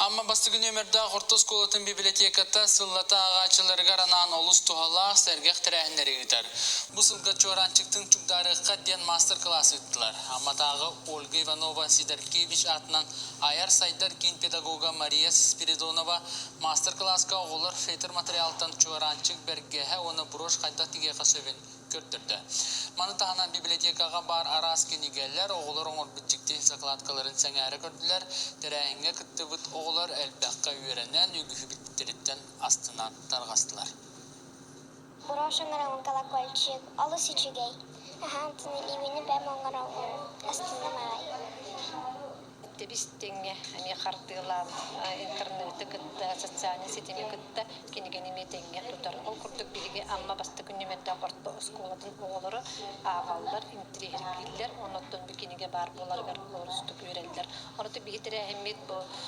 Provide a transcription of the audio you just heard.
Амма бастакы нүөмэрдээх орто оскуолатын библиотеката сыллата ааҕааччыларыгар анаан олус туһалаах, сэргэх тэрээһиннэри ыытар. Бу сылга Чуораанчыктыын чугдаарыахха диэн маастар-кылаас ыыттылар. Амматааҕы Ольга Иванова Сидоркевич аатынан айар-сайдар киин педагога Мария Спиридонова маастар-кылааска оҕолор фетр материалтан чуораанчык бэргэһэ уонна брошь хайдах тигиэхэ сөбүн көрдөрдө. Маны таһынан библиотекаҕа баар араас кинигэлэр, оҕолор оҥорбут дьикти закладкаларын сэҥээрэ көрдүлэр. Тэрээһиҥҥэ кыттыбыт оҕолор элбэххэ үөрэнэн, үгүһү билбиттэриттэн астынан тарҕастылар. Брошь оҥоробун колокольчик, олус үчүгэй. Аһаан илиибини бэм оҥоробун, астынным аҕай. Тэбис-тэҥҥэ эмиэ хардыылаан интернеты кытта, социальнай ситими кытта кинигэни эмиэ тэҥҥэ тутар. Ол курдук биһиги Амма бастакы нүөмэрдээх орто оскуолатын оҕолоро ааҕаллар, интэриэһиргииллэр, оннуттан бу кинигэ баар буоларыгар олустук үөрэллэр. Онон биһи тэрээһиммит бу.